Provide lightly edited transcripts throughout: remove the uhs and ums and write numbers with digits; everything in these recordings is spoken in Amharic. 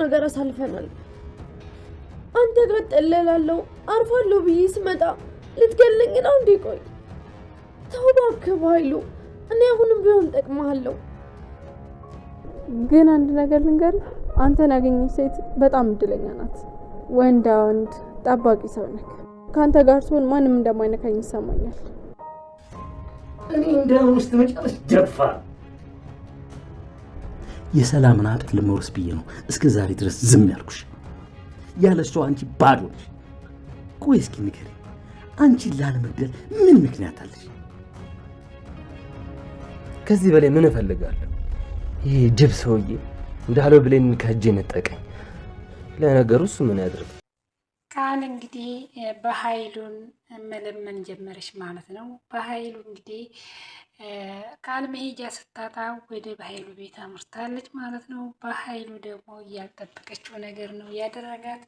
ነገር አሳልፈናል። አንተ ጋር እጠለላለሁ አርፋለሁ ብዬ ስመጣ ልትገለኝ ነው እንዴ? ቆይ ተው እባክህ በኃይሉ፣ እኔ አሁንም ቢሆን እጠቅምሃለሁ። ግን አንድ ነገር ልንገርህ፣ አንተን ያገኘች ሴት በጣም እድለኛ ናት። ወንዳ ወንድ ጠባቂ ሰው ነህ። ከአንተ ጋር ስሆን ማንም እንደማይነካኝ ይሰማኛል። እኔ እንዳሁን ውስጥ መጨረስ ደፋር የሰላምን ሀብት ለመውረስ ብዬ ነው እስከ ዛሬ ድረስ ዝም ያልኩሽ። ያለ እሷ አንቺ ባዶ ነሽ። ቆይ እስኪ ንገሪኝ፣ አንቺን ላለመግደል ምን ምክንያት አለሽ? ከዚህ በላይ ምን እፈልጋለሁ? ይህ ጅብ ሰውዬ እንዳለው ብሌንን ከእጄ ነጠቀኝ። ለነገሩ እሱ ምን ያድርግ? ቃል እንግዲህ በኃይሉን መለመን ጀመረች ማለት ነው። በኃይሉ እንግዲህ ቃል መሄጃ ስታጣ ወደ በኃይሉ ቤት አምርታለች ማለት ነው። በኃይሉ ደግሞ ያልጠበቀችው ነገር ነው ያደረጋት።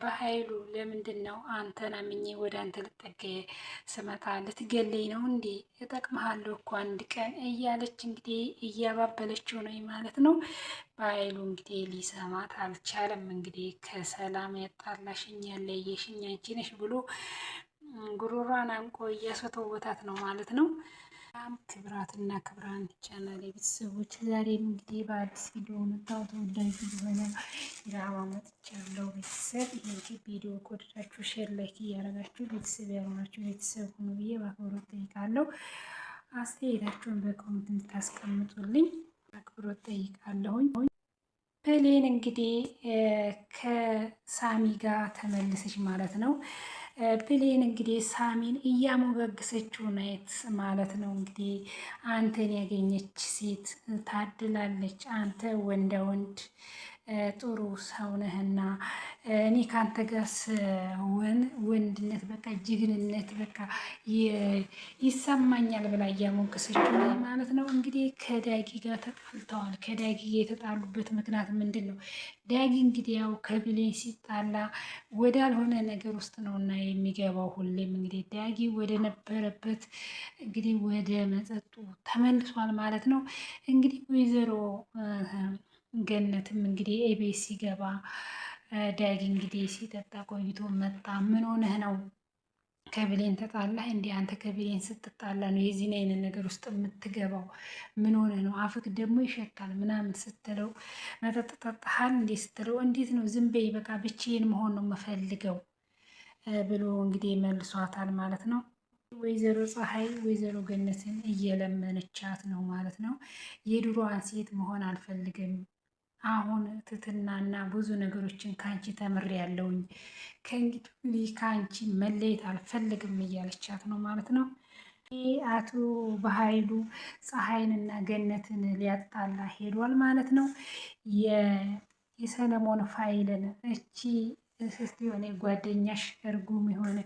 በኃይሉ ለምንድን ነው አንተን አምኜ ወደ አንተ ልጠገ ስመጣ ልትገለኝ ነው እንዴ? እጠቅምሃለሁ እኮ አንድ ቀን እያለች እንግዲህ እያባበለችው ነው ማለት ነው። በኃይሉ እንግዲህ ሊሰማት አልቻለም። እንግዲህ ከሰላም ያጣላሽኝ ያለየሽኝ አንቺ ነሽ ብሎ ጉሮሯን አንቆ እያስወተወታት ነው ማለት ነው። በጣም ክብራትና ክብራን ቻናል የቤተሰቦች ዛሬም እንግዲህ በአዲስ ቪዲዮ መጣሁ። ተወዳጅ የሆነ ድራማ መጥቻለሁ። ቤተሰብ ይህን ቪዲዮ ከወደዳችሁ share፣ like እያደረጋችሁ ቤተሰብ ያልሆናችሁ ቤተሰብ ሁኑ ብዬ በአክብሮት ጠይቃለሁ። አስተያየታችሁን በ comment እንድታስቀምጡልኝ በአክብሮት ጠይቃለሁኝ። ብሌን እንግዲህ ከሳሚ ጋር ተመልሰች ማለት ነው። ብሌን እንግዲህ ሳሚን እያሞገገሰችው ናት ማለት ነው። እንግዲህ አንተን ያገኘች ሴት ታድላለች፣ አንተ ወንደ ወንድ ጥሩ ሰው ነህና እኔ ከአንተ ጋር ስሆን ወንድነት በቃ ጀግንነት በቃ ይሰማኛል ብላ እያሞገሰችው ነው ማለት ነው። እንግዲህ ከዳጊ ጋር ተጣልተዋል። ከዳጊ የተጣሉበት ምክንያት ምንድን ነው? ዳጊ እንግዲህ ያው ከብሌን ሲጣላ ወዳልሆነ ነገር ውስጥ ነው እና የሚገባው ሁሌም እንግዲህ ዳጊ ወደ ነበረበት እንግዲህ ወደ መጠጡ ተመልሷል ማለት ነው። እንግዲህ ወይዘሮ ገነትም እንግዲህ ኤቤስ ሲገባ ዳጊ እንግዲህ ሲጠጣ ቆይቶ መጣ። ምን ሆነህ ነው ከብሌን ተጣላህ? እንዲህ አንተ ከብሌን ስትጣላ ነው የዚህን አይነት ነገር ውስጥ የምትገባው። ምን ሆነህ ነው? አፍክ ደግሞ ይሸታል ምናምን ስትለው መጠጥ ጠጣሃል እንዴ ስትለው እንዴት ነው ዝም በይ በቃ ብቻዬን መሆን ነው የምፈልገው ብሎ እንግዲህ መልሷታል ማለት ነው። ወይዘሮ ፀሐይ ወይዘሮ ገነትን እየለመነቻት ነው ማለት ነው። የድሮዋን ሴት መሆን አልፈልግም አሁን ትትናና ብዙ ነገሮችን ከአንቺ ተምሬያለሁኝ ከእንግዲህ ከአንቺ መለየት አልፈልግም እያለቻት ነው ማለት ነው። አቶ በኃይሉ ፀሐይንና ገነትን ሊያጣላ ሄዷል ማለት ነው። የሰለሞን ፋይልን እቺ እስስት የሆነ ጓደኛሽ እርጉም የሆነ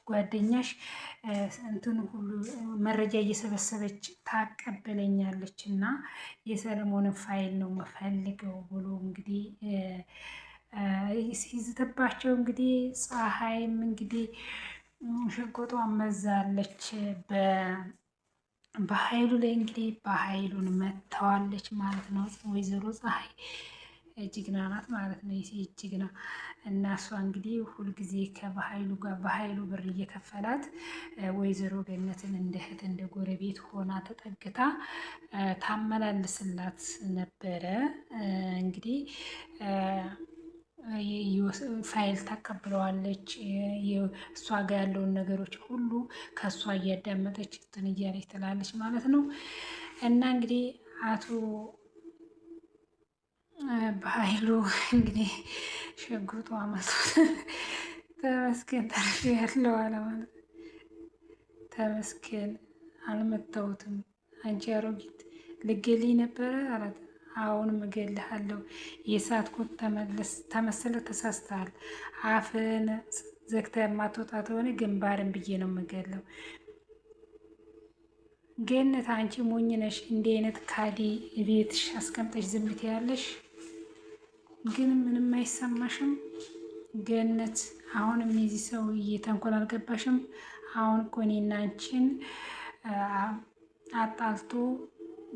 ጓደኛሽ እንትን ሁሉ መረጃ እየሰበሰበች ታቀበለኛለች እና የሰለሞንን ፋይል ነው መፈልገው ብሎ እንግዲህ ሲዝትባቸው እንግዲህ ፀሐይም እንግዲህ ሽጉጧን መዛለች በኃይሉ ላይ እንግዲህ በኃይሉን መተዋለች ማለት ነው ወይዘሮ ፀሐይ ጀግና ናት ማለት ነው። የሴት ጀግና እና እሷ እንግዲህ ሁልጊዜ ከበኃይሉ ጋር በኃይሉ ብር እየከፈላት ወይዘሮ ገነትን እንደ እህት እንደ ጎረቤት ሆና ተጠግታ ታመላልስላት ነበረ። እንግዲህ ፋይል ታቀብለዋለች። እሷ ጋር ያለውን ነገሮች ሁሉ ከእሷ እያዳመጠች እንትን እያለች ትላለች ማለት ነው። እና እንግዲህ አቶ በኃይሉ እንግዲህ ሽጉጡ አመቱት። ተመስገን ተርፌ ያለው አለ ማለት ተመስገን አልመታሁትም። አንቺ አሮጊት ልገልኝ ነበረ አላት። አሁንም እገልሃለሁ። የሳትኩት ተመሰለ ተሳስተሃል። አፍን ዘግተህ የማትወጣ ከሆነ ግንባርን ብዬ ነው የምገለው። ገነት አንቺ ሞኝ ነሽ። እንዲህ አይነት ካዲ ቤትሽ አስቀምጠሽ ዝም ትያለሽ፣ ግን ምንም አይሰማሽም። ገነት አሁንም የዚህ ሰውዬ ተንኮል አልገባሽም። አሁን እኮ እኔና አንቺን አጣልቶ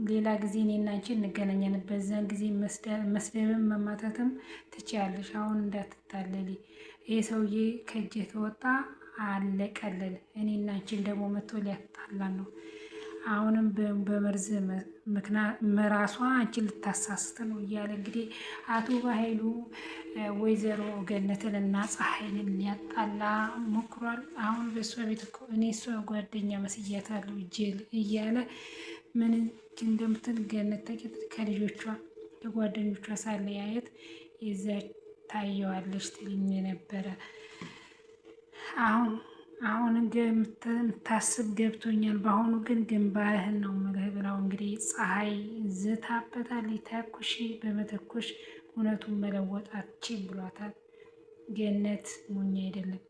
ሌላ ጊዜ እኔና አንቺ እንገናኛለን። በዛን ጊዜ መስደብም መማታትም ትችያለሽ። አሁን እንዳትታለሊ። ይህ ሰውዬ ከእጄ ተወጣ አለቀልን። እኔና አንቺን ደግሞ መጥቶ ሊያጣላን ነው። አሁንም በመርዝ ምክንያት ራሷ አንቺን ልታሳስት ነው እያለ እንግዲህ አቶ በኃይሉ ወይዘሮ ገነትን እና ፀሐይን ሊያጣላ ሞክሯል። አሁን በእሷ ቤት እኮ እኔ እሷ ጓደኛ መስያታለሁ ጅል እያለ ምን እንደምትል ገነት ከልጆቿ ከጓደኞቿ ሳለያየት የዛ ታየዋለች ትልኝ ነበረ። አሁን አሁን የምታስብ ገብቶኛል። በአሁኑ ግን ግንባርህን ነው የምልህ ብላው እንግዲህ ፀሐይ ዝታበታል። ተኩሺ በመተኮሽ እውነቱን መለወጥ አትችይም ብሏታል። ገነት ሞኝ አይደለም።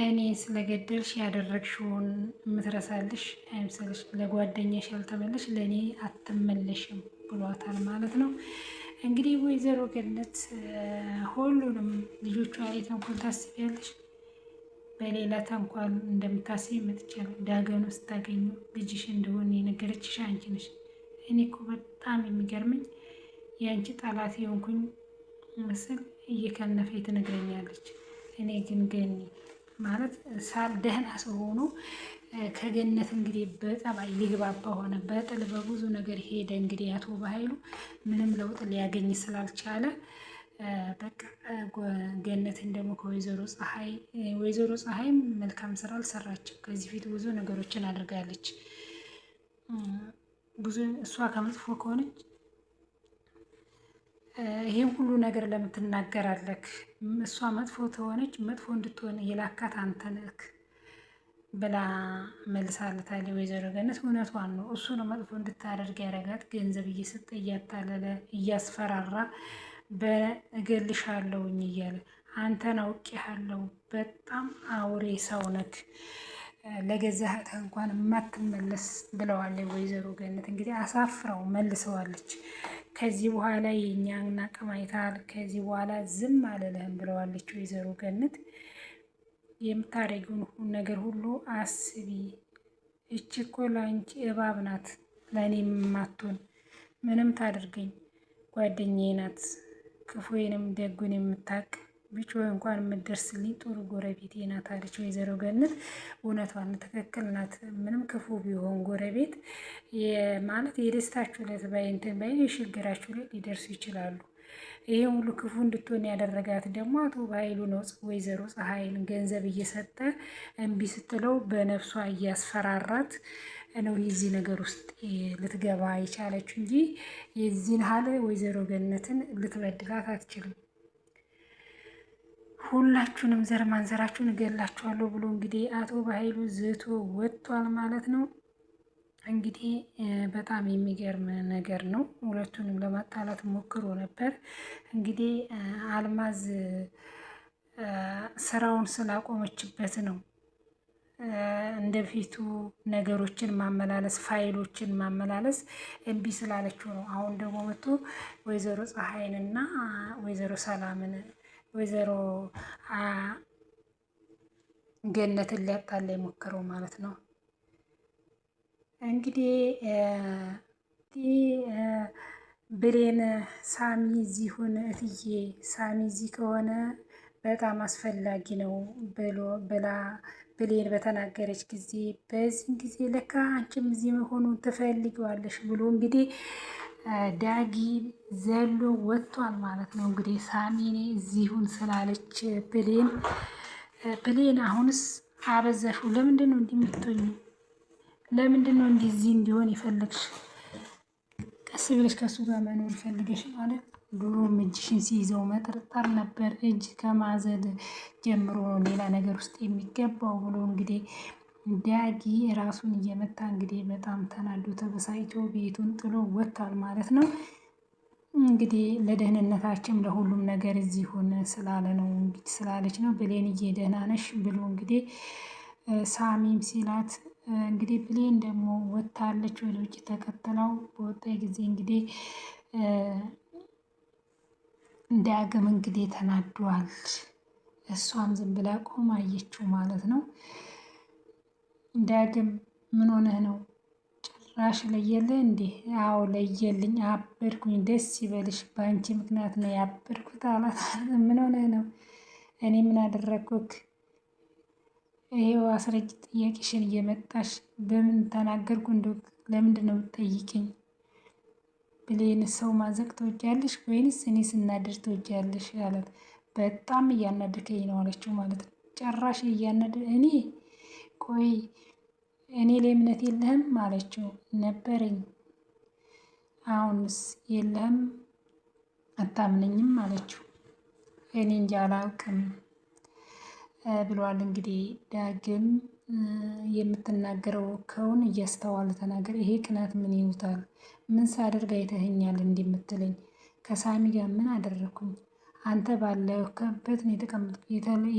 እኔ ስለገደልሽ ያደረግሽውን የምትረሳልሽ አይምሰልሽ፣ ለጓደኛሽ ያልተመለሽ ለእኔ አትመለሽም ብሏታል ማለት ነው። እንግዲህ ወይዘሮ ገነት ሁሉንም ልጆቿ ላይ ተንኮል ታስቢያለሽ፣ በሌላ ተንኮል እንደምታስቢ መጥቻለሁ። ዳገኑ ስታገኙ ልጅሽ እንደሆነ የነገረችሽ አንቺ ነሽ። እኔ እኮ በጣም የሚገርመኝ የአንቺ ጠላት የሆንኩኝ ምስል እየከነፈ ትነግረኛለች። እኔ ግን ገኒ ማለት ሳል ደህና ሰው ሆኖ ከገነት እንግዲህ በጠባይ ሊግባባ ሆነ፣ በጥል በብዙ ነገር ሄደ። እንግዲህ አቶ በኃይሉ ምንም ለውጥ ሊያገኝ ስላልቻለ በቃ ገነትን ደግሞ ከወይዘሮ ፀሐይ ወይዘሮ ፀሐይም መልካም ስራ አልሰራችም። ከዚህ ፊት ብዙ ነገሮችን አድርጋለች። ብዙ እሷ ከመጥፎ ከሆነች ይሄን ሁሉ ነገር ለምን ትናገራለህ? እሷ መጥፎ ተሆነች መጥፎ እንድትሆን የላካት አንተ ነህ ብላ መልሳለታለች ወይዘሮ ገነት። እውነቷን ነው። እሱ ነው መጥፎ እንድታደርግ ያደረጋት። ገንዘብ እየሰጠ እያታለለ እያስፈራራ በእገልሻለሁኝ እያለ አንተን አውቄሃለሁ፣ በጣም አውሬ ሰው ነህ፣ ለገዛ እህትህ እንኳን የማትመለስ ብለዋለች ወይዘሮ ገነት። እንግዲህ አሳፍረው መልሰዋለች። ከዚህ በኋላ የእኛን አቅም አይተሃል፣ ከዚህ በኋላ ዝም አልልህም ብለዋለች ወይዘሮ ገነት። የምታደርጊውን ነገር ሁሉ አስቢ። እች እኮ ለአንቺ እባብ ናት፣ ለእኔ የማትሆን ምንም ታደርገኝ ጓደኛዬ ናት፣ ክፉዬንም ደጉን የምታውቅ ብጮህ እንኳን የምትደርስልኝ ጥሩ ጎረቤቴ ናት አለች ወይዘሮ ገነት። እውነቷን ትክክል ናት። ምንም ክፉ ቢሆን ጎረቤት ማለት የደስታችሁ ዕለት ባይ እንትን ባይ የችግራችሁ ላይ ሊደርሱ ይችላሉ። ይሄ ሁሉ ክፉ እንድትሆን ያደረጋት ደግሞ አቶ በኃይሉ ነው። ወይዘሮ ፀሐይን ገንዘብ እየሰጠ እምቢ ስትለው በነፍሷ እያስፈራራት ነው የዚህ ነገር ውስጥ ልትገባ የቻለችው እንጂ የዚህን ያህል ወይዘሮ ገነትን ልትበድላት አትችልም። ሁላችሁንም ዘር ማንዘራችሁን እገላችኋለሁ ብሎ እንግዲህ አቶ በኃይሉ ዝቶ ወጥቷል ማለት ነው። እንግዲህ በጣም የሚገርም ነገር ነው። ሁለቱንም ለማጣላት ሞክሮ ነበር። እንግዲህ አልማዝ ስራውን ስላቆመችበት ነው እንደፊቱ ነገሮችን ማመላለስ ፋይሎችን ማመላለስ እምቢ ስላለችው ነው። አሁን ደግሞ መጥቶ ወይዘሮ ፀሐይንና ወይዘሮ ሰላምን ወይዘሮ ገነትን ሊያጣላ የሞከረው ማለት ነው። እንግዲህ ብሌን ሳሚ እዚህ ሁን እትዬ፣ ሳሚ እዚህ ከሆነ በጣም አስፈላጊ ነው ብሎ ብላ ብሌን በተናገረች ጊዜ በዚህን ጊዜ ለካ አንቺም እዚህ መሆኑን ትፈልጊዋለሽ ብሎ እንግዲህ ዳጊ ዘሎ ወጥቷል ማለት ነው። እንግዲህ ሳሚኔ እዚሁን ስላለች ብሌን ብሌን አሁንስ አበዛሽው። ለምንድን ነው እንዲህ የምትሆኚው? ለምንድን ነው እንዲህ እንዲሆን የፈለግሽ? ቀስ ብለሽ ከእሱ ጋር መኖር ፈልገሽ ማለት ድሮም እጅሽን ሲይዘው መጠርጠር ነበር። እጅ ከማዘል ጀምሮ ሌላ ነገር ውስጥ የሚገባው ብሎ እንግዲህ ዳጊ ራሱን እየመታ እንግዲህ በጣም ተናዶ ተበሳጭቶ ቤቱን ጥሎ ወጥቷል ማለት ነው። እንግዲህ ለደህንነታችን ለሁሉም ነገር እዚህ ሆነ ስላለ ነው እንግዲህ ስላለች ነው። ብሌንዬ ደህና ነሽ ብሎ እንግዲህ ሳሚም ሲላት እንግዲህ ብሌን ደግሞ ወጥታለች ወደ ውጭ ተከትለው በወጣ ጊዜ እንግዲህ ዳግም እንግዲህ ተናዷል። እሷም ዝም ብላ ቆማ አየችው ማለት ነው። ዳግም ምን ሆነህ ነው? ጭራሽ ለየልህ እንዴ? አዎ ለየልኝ፣ አበድኩኝ። ደስ ይበልሽ፣ በአንቺ ምክንያት ነው ያበድኩት አላት። ምን ሆነ ነው? እኔ ምን አደረግኩክ? ይሄው አስረጅ ጥያቄሽን እየመጣሽ በምን ተናገርኩ? እንደ ለምንድን ነው የምትጠይቅኝ? ብሌን ሰው ማዘቅ ትወጃለሽ ወይንስ እኔ ስናደር ትወጃለሽ አላት። በጣም እያናደርከኝ ነው አለችው ማለት ነው። ጭራሽ እያናደ እኔ ቆይ እኔ ላይ እምነት የለህም አለችው። ነበረኝ፣ አሁንስ የለህም፣ አታምነኝም አለችው። እኔ እንጃ አላውቅም ብለዋል። እንግዲህ ዳግም የምትናገረው ከውን እያስተዋለ ተናገር። ይሄ ቅናት ምን ይሉታል? ምን ሳደርግ አይተኸኛል እንዲህ የምትለኝ? ከሳሚ ጋር ምን አደረግኩኝ? አንተ ባለህበት ነው የተቀመጥኩ።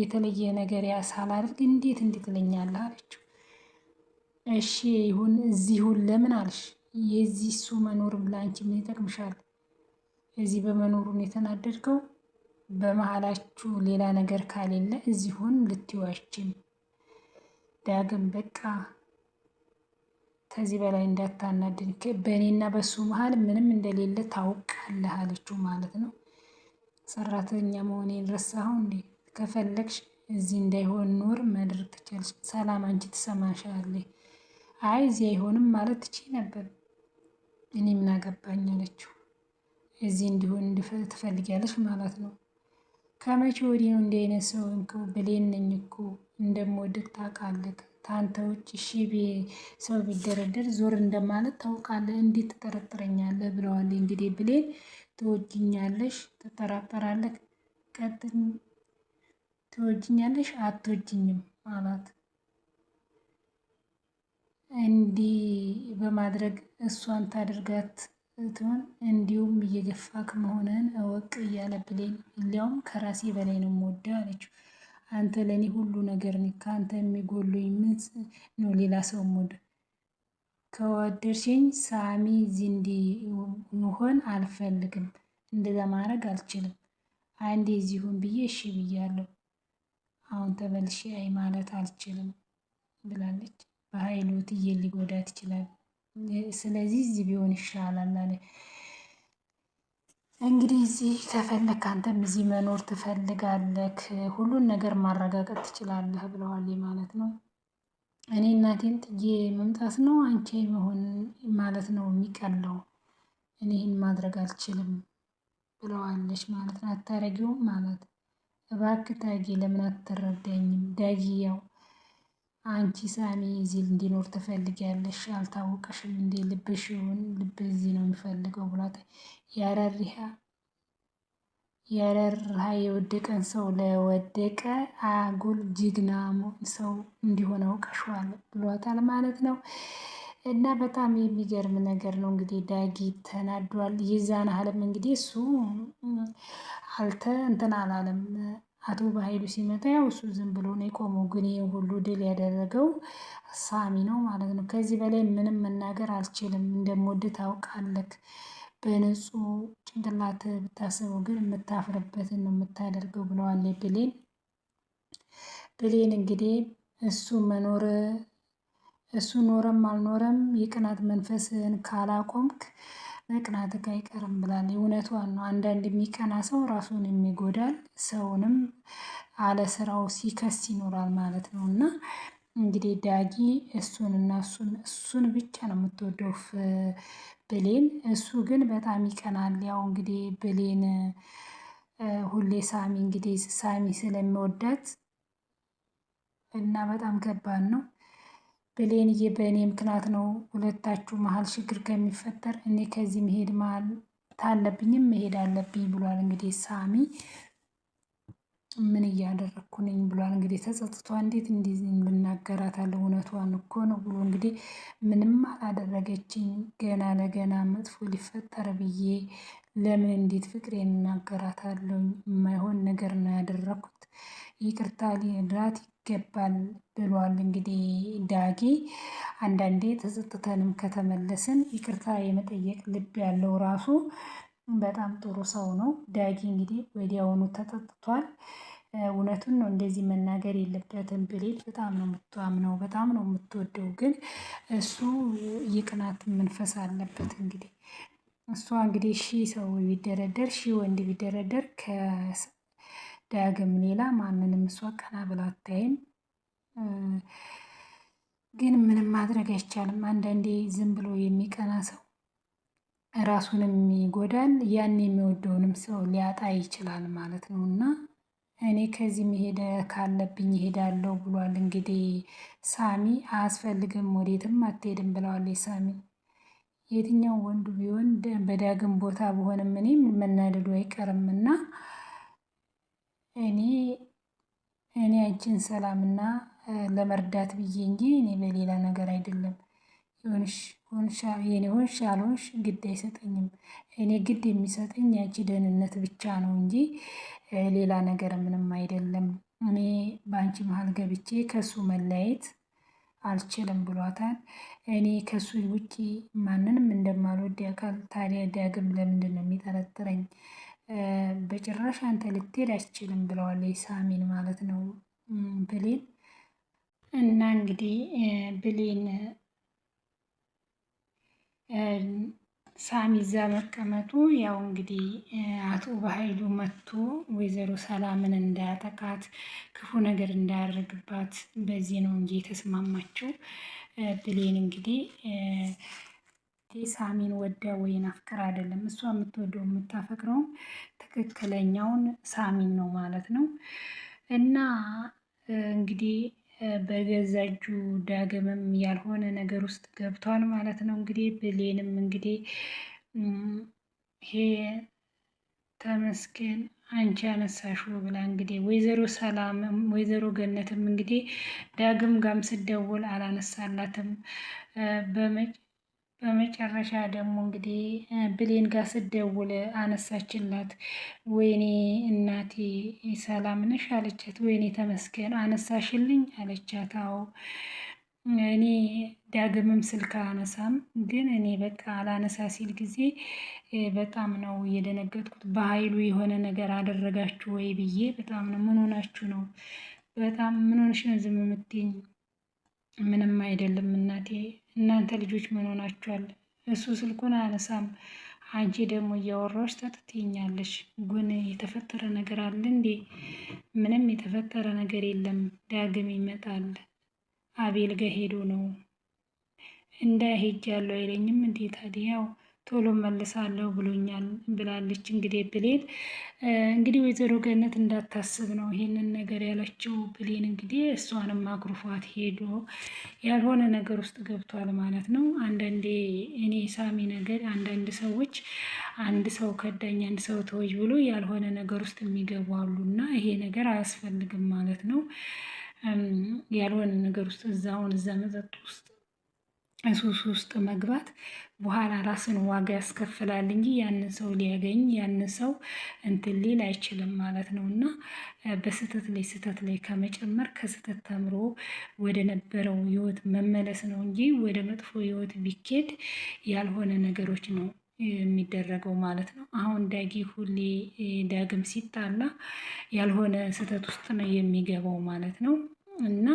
የተለየ ነገር ሳላደርግ እንዴት እንዲህ ትለኛለህ? አለችው። እሺ ይሁን እዚሁን ለምን አልሽ? የዚህ እሱ መኖር ለአንቺ ምን ይጠቅምሻል? እዚህ በመኖሩ ነው የተናደድከው? በመሀላችሁ ሌላ ነገር ካሌለ እዚሁን ልትዋችም። ዳግም በቃ ከዚህ በላይ እንዳታናድን፣ በእኔና በሱ መሀል ምንም እንደሌለ ታውቃለህ አለችው ማለት ነው። ሰራተኛ መሆኔን ረሳኸው እንዴ? ከፈለግሽ እዚህ እንዳይሆን ኖር ማድረግ ትችያለሽ። ሰላም አንቺ ትሰማሻለች። አይ እዚህ አይሆንም ማለት ትችይ ነበር። እኔ ምን አገባኝ አለችው። እዚህ እንዲሆን ትፈልጊያለሽ ማለት ነው። ከመቼ ወዲህ ነው እንዲህ አይነት ሰው እንከው? ብሌን ነኝ እኮ እንደምወድቅ ታውቃለህ። ታንተ ውጭ እሺ ሰው ቢደረደር ዞር እንደማለት ታውቃለህ። እንዴት ትጠረጥረኛለህ? ብለዋል። እንግዲህ ብሌን ትወጂኛለሽ፣ ትጠራጠራለህ፣ ቀጥል፣ ትወጂኛለሽ አትወጂኝም አላት። እንዲህ በማድረግ እሷን ታደርጋት ትሆን እንዲሁም እየገፋክ መሆንህን እወቅ እያለ ብሌን ሊያውም ከራሴ በላይ ነው የምወደው አለችው። አንተ ለእኔ ሁሉ ነገር ነህ፣ ከአንተ የሚጎሉኝ ምን ነው? ሌላ ሰው የምወደው ከወደድሽኝ ሳሚ እዚህ እንዲሆን አልፈልግም። እንደዛ ማድረግ አልችልም። አንዴ እዚሁን ብዬ እሺ ብያለሁ። አሁን ተመልሼ አይ ማለት አልችልም ብላለች። በኃይሉ ትዬ ሊጎዳት ይችላል። ስለዚህ እዚህ ቢሆን ይሻላል አለ። እንግዲህ እዚህ ከፈለክ አንተም እዚህ መኖር ትፈልጋለህ፣ ሁሉን ነገር ማረጋገጥ ትችላለህ ብለዋል ማለት ነው። እኔ እናቴን ጥዬ መምጣት ነው አንቺ መሆን ማለት ነው የሚቀለው። እኔ ይህን ማድረግ አልችልም ብለዋለች ማለት ነው። አታረጊውም ማለት እባክህ ዳጊ ለምን አትረዳኝም? ዳጊ ያው አንቺ ሳሚ እዚህ እንዲኖር ትፈልጊያለሽ፣ አልታወቀሽም እንዴ? ልብሽውን ልብ እዚህ ነው የሚፈልገው ብሏት ያረርሃ የወደቀን ሰው ለወደቀ አጉል ጅግና ሰው እንዲሆን አውቀሽዋል ብሏታል ማለት ነው። እና በጣም የሚገርም ነገር ነው። እንግዲህ ዳጊ ተናዷል። የዛን አለም እንግዲህ እሱ አልተ እንትን አላለም። አቶ በኃይሉ ሲመጣ ያው እሱ ዝም ብሎ ነው የቆመው። ግን ይህ ሁሉ ድል ያደረገው ሳሚ ነው ማለት ነው። ከዚህ በላይ ምንም መናገር አልችልም። እንደምወድ ታውቃለህ። በንጹህ ጭንቅላት ብታስበው ግን የምታፍርበትን ነው የምታደርገው ብለዋል ብሌን። ብሌን እንግዲህ እሱ መኖር እሱ ኖረም አልኖረም የቅናት መንፈስን ካላቆምክ መቅናትህ አይቀርም ብላለች። እውነቷን ነው። አንዳንድ የሚቀና ሰው ራሱን የሚጎዳል፣ ሰውንም አለ ስራው ሲከስ ይኖራል ማለት ነው። እና እንግዲህ ዳጊ እሱን እና እሱን እሱን ብቻ ነው የምትወደው ብሌን። እሱ ግን በጣም ይቀናል። ያው እንግዲህ ብሌን ሁሌ ሳሚ እንግዲህ ሳሚ ስለሚወዳት እና በጣም ከባድ ነው። ብሌንዬ በእኔ ምክንያት ነው ሁለታችሁ መሀል ችግር ከሚፈጠር እኔ ከዚህ መሄድ መሀል ታለብኝም መሄድ አለብኝ ብሏል። እንግዲህ ሳሚ ምን እያደረግኩ ነኝ ብሏል። እንግዲህ ተጸጽቷ እንዴት እንዲህ ልናገራታለሁ እውነቷን እኮ ነው ብሎ እንግዲህ ምንም አላደረገችኝ ገና ለገና መጥፎ ሊፈጠር ብዬ ለምን እንዴት ፍቅሬን እናገራታለሁ? የማይሆን ነገር ነው ያደረኩት፣ ይቅርታ ሊላት ይገባል ብሏል። እንግዲህ ዳጊ አንዳንዴ ተጸጽተንም ከተመለስን ይቅርታ የመጠየቅ ልብ ያለው ራሱ በጣም ጥሩ ሰው ነው። ዳጊ እንግዲህ ወዲያውኑ ተጸጽቷል። እውነቱን ነው፣ እንደዚህ መናገር የለበትም። ብሌን በጣም ነው የምታምነው፣ በጣም ነው የምትወደው። ግን እሱ የቅናት መንፈስ አለበት። እንግዲህ እሷ እንግዲህ 1000 ሰው ቢደረደር፣ 1000 ወንድ ቢደረደር ከዳግም ሌላ ማንንም እሷ ቀና ብላ አታይም። ግን ምንም ማድረግ አይቻልም። አንዳንዴ ዝም ብሎ የሚቀና ሰው ራሱንም ይጎዳል፣ ያን የሚወደውንም ሰው ሊያጣ ይችላል ማለት ነው። እና እኔ ከዚህ መሄድ ካለብኝ እሄዳለሁ ብሏል። እንግዲህ ሳሚ አያስፈልግም፣ ወዴትም አትሄድም ብለዋል ሳሚ። የትኛው ወንዱ ቢሆን በዳግም ቦታ በሆንም እኔም መናደዱ አይቀርም እና እኔ እኔ አንቺን ሰላምና ለመርዳት ብዬ እንጂ እኔ በሌላ ነገር አይደለም። ሆንሽ የኔ ሆንሽ አልሆንሽ ግድ አይሰጠኝም። እኔ ግድ የሚሰጠኝ ያንቺ ደህንነት ብቻ ነው እንጂ ሌላ ነገር ምንም አይደለም። እኔ በአንቺ መሀል ገብቼ ከሱ መለያየት አልችልም ብሏታል። እኔ ከሱ ውጪ ማንንም እንደማልወድ ያውቃል። ታዲያ ዳግም ለምንድን ነው የሚጠረጥረኝ? በጭራሽ አንተ ልትሄድ አትችልም ብለዋል ሳሚን ማለት ነው ብሌን። እና እንግዲህ ብሌን ሳሚ እዛ መቀመጡ ያው እንግዲህ አቶ በኃይሉ መጥቶ ወይዘሮ ሰላምን እንዳያጠቃት ክፉ ነገር እንዳያደርግባት በዚህ ነው እንጂ የተስማማችው። ብሌን እንግዲህ ሳሚን ወዳ ወይን አፍቅር አይደለም፣ እሷ የምትወደው የምታፈቅረውም ትክክለኛውን ሳሚን ነው ማለት ነው። እና እንግዲህ በገዛ እጁ ዳግምም ያልሆነ ነገር ውስጥ ገብቷል ማለት ነው። እንግዲህ ብሌንም እንግዲህ ይሄ ተመስገን አንቺ ያነሳሽው ብላ እንግዲህ ወይዘሮ ሰላም ወይዘሮ ገነትም እንግዲህ ዳግም ጋም ስደውል አላነሳላትም። በመጨረሻ ደግሞ እንግዲህ ብሌን ጋር ስደውል አነሳችላት። ወይኔ እናቴ ሰላም ነሽ አለቻት። ወይኔ ተመስገን አነሳሽልኝ አለቻት። አዎ እኔ ዳግምም ስልክ አነሳም፣ ግን እኔ በቃ አላነሳ ሲል ጊዜ በጣም ነው የደነገጥኩት። በኃይሉ የሆነ ነገር አደረጋችሁ ወይ ብዬ በጣም ነው። ምን ሆናችሁ ነው? በጣም ምን ሆነሽ ነው ዝም የምትይኝ? ምንም አይደለም እናቴ። እናንተ ልጆች ምን ሆናችኋል? እሱ ስልኩን አያነሳም፣ አንቺ ደግሞ እያወራሽ ታጥትኛለሽ። ግን የተፈጠረ ነገር አለ እንዴ? ምንም የተፈጠረ ነገር የለም። ዳግም ይመጣል። አቤል ጋ ሄዶ ነው እንዳ ሄጃለሁ አይለኝም እንዴ ታዲያ? ያው ቶሎ መልሳለሁ ብሎኛል ብላለች። እንግዲህ ብሌን እንግዲህ ወይዘሮ ገነት እንዳታስብ ነው ይሄንን ነገር ያለችው። ብሌን እንግዲህ እሷንም አኩርፏት ሄዶ ያልሆነ ነገር ውስጥ ገብቷል ማለት ነው። አንዳንዴ እኔ ሳሚ ነገር አንዳንድ ሰዎች አንድ ሰው ከዳኝ አንድ ሰው ተወኝ ብሎ ያልሆነ ነገር ውስጥ የሚገቡ አሉ እና ይሄ ነገር አያስፈልግም ማለት ነው። ያልሆነ ነገር ውስጥ እዛውን እዛ መጠጥ ውስጥ ሱስ ውስጥ መግባት በኋላ ራስን ዋጋ ያስከፍላል እንጂ ያንን ሰው ሊያገኝ ያንን ሰው እንትን ሊል አይችልም ማለት ነው። እና በስህተት ላይ ስህተት ላይ ከመጨመር ከስህተት ተምሮ ወደ ነበረው ህይወት መመለስ ነው እንጂ ወደ መጥፎ ህይወት ቢኬድ ያልሆነ ነገሮች ነው የሚደረገው ማለት ነው። አሁን ዳጊ ሁሌ ዳግም ሲጣላ ያልሆነ ስህተት ውስጥ ነው የሚገባው ማለት ነው። እና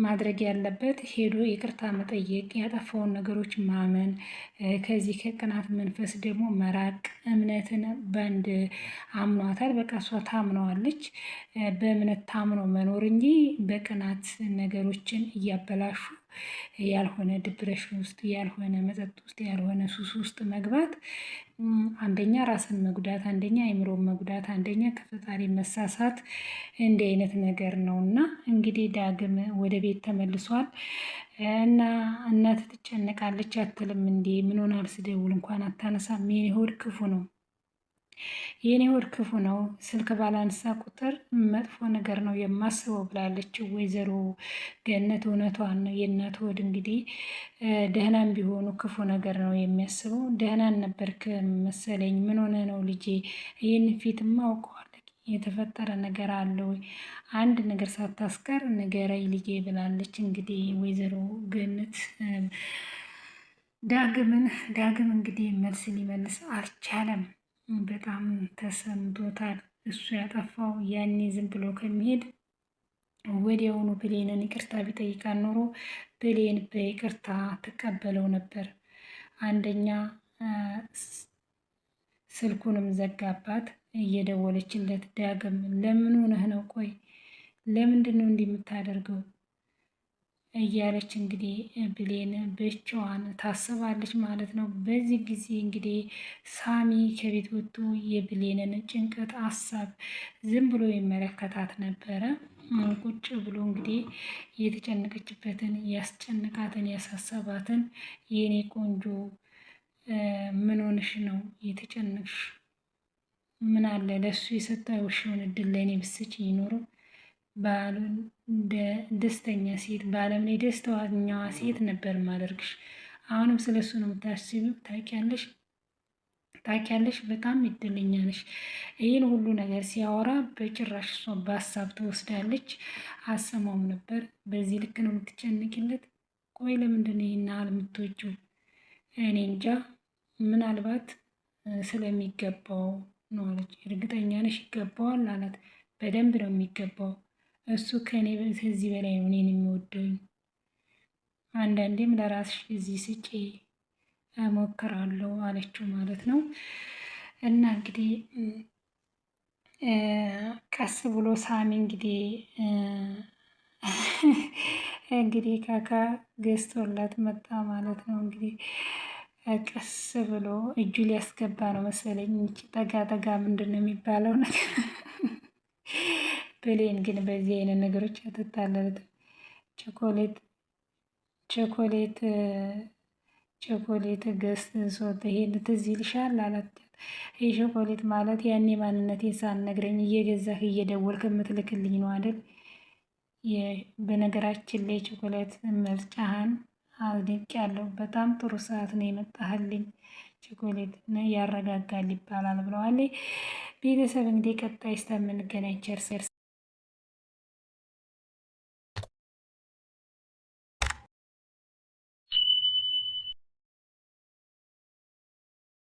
ማድረግ ያለበት ሄዶ ይቅርታ መጠየቅ፣ ያጠፋውን ነገሮች ማመን፣ ከዚህ ከቅናት መንፈስ ደግሞ መራቅ። እምነትን በአንድ አምኗታል፣ በቃ እሷ ታምነዋለች። በእምነት ታምኖ መኖር እንጂ በቅናት ነገሮችን እያበላሹ ያልሆነ depression ውስጥ፣ ያልሆነ መጠጥ ውስጥ፣ ያልሆነ ሱስ ውስጥ መግባት አንደኛ ራስን መጉዳት፣ አንደኛ አይምሮን መጉዳት፣ አንደኛ ከፈጣሪ መሳሳት፣ እንዲህ አይነት ነገር ነው። እና እንግዲህ ዳግም ወደ ቤት ተመልሷል እና እናት ትጨነቃለች። አትልም እንዴ ምን ሆናል? ስደውል እንኳን አታነሳም። የኔ ሆድ ክፉ ነው፣ የኔ ሆድ ክፉ ነው። ስልክ ባላነሳ ቁጥር መጥፎ ነገር ነው የማስበው ብላለች ወይዘሮ ገነት። እውነቷን ነው። የእናት ሆድ እንግዲህ ደህናም ቢሆኑ ክፉ ነገር ነው የሚያስበው። ደህናን ነበርክ መሰለኝ። ምን ሆነ ነው ልጄ? ይህን ፊትማ አውቀዋለሁ። የተፈጠረ ነገር አለ ወይ? አንድ ነገር ሳታስቀር ንገረኝ ልጄ ብላለች። እንግዲህ ወይዘሮ ገነት ዳግምን ዳግም እንግዲህ መልስ ሊመልስ አልቻለም። በጣም ተሰምቶታል። እሱ ያጠፋው ያኔ ዝም ብሎ ከሚሄድ ወዲያውኑ ብሌንን ይቅርታ ቢጠይቃት ኖሮ ብሌን በይቅርታ ትቀበለው ነበር። አንደኛ ስልኩንም ዘጋባት እየደወለችለት ዳግም ለምን ሆነህ ነው? ቆይ ለምንድን ነው እንዲህ የምታደርገው? እያለች እንግዲህ ብሌን ብቻዋን ታስባለች ማለት ነው። በዚህ ጊዜ እንግዲህ ሳሚ ከቤት ወጥቶ የብሌንን ጭንቀት ሀሳብ ዝም ብሎ ይመለከታት ነበረ። ቁጭ ብሎ እንግዲህ የተጨነቀችበትን ያስጨነቃትን ያሳሰባትን የኔ ቆንጆ ምን ሆነሽ ነው የተጨነቅሽ? ምን አለ ለእሱ የሰጠሽውን እድል ለእኔ ብትሰጪኝ ኖሮ ባሉን ደስተኛ ሴት በዓለም ላይ ደስተኛዋ ሴት ነበር ማደርግሽ። አሁንም ስለ እሱ ነው የምታስቢው? ታውቂያለሽ ታውቂያለሽ፣ በጣም እድለኛ ነሽ። ይህን ሁሉ ነገር ሲያወራ በጭራሽ እሷ በሀሳብ ትወስዳለች። አሰማውም ነበር። በዚህ ልክ ነው የምትጨንቅለት? ቆይ ለምንድን ነው ይህን ያህል የምትወጂው? እኔ እንጃ፣ ምናልባት ስለሚገባው ነው አለች። እርግጠኛ ነሽ ይገባዋል አላት። በደንብ ነው የሚገባው። እሱ ከእኔ ከዚህ በላይ ነው እኔን የሚወደኝ። አንዳንዴም ለራስሽ ጊዜ ስጪ እሞክራለሁ አለችው ማለት ነው። እና እንግዲህ ቀስ ብሎ ሳሚ እንግዲህ ካካ ገዝቶላት መጣ ማለት ነው። እንግዲህ ቀስ ብሎ እጁ ሊያስገባ ነው መሰለኝ። ጠጋ ጠጋ ምንድን ነው የሚባለው ነገር። ብሌን ግን በዚህ አይነት ነገሮች አትታለልም። ቸኮሌት ቸኮሌት ቸኮሌት ገዝቶ ይሄን ትዝ ይልሻል አላት። ይህ ቸኮሌት ማለት ያኔ ማንነቴን ሳትነግረኝ እየገዛህ እየደወልክ የምትልክልኝ ነው አይደል? በነገራችን ላይ ቸኮሌት ምርጫህን አድንቄያለሁ። በጣም ጥሩ ሰዓት ነው የመጣህልኝ። ቸኮሌት ያረጋጋል ይባላል ብለዋል። ቤተሰብ እንግዲህ ቀጣይ እስከምንገናኝ ቸር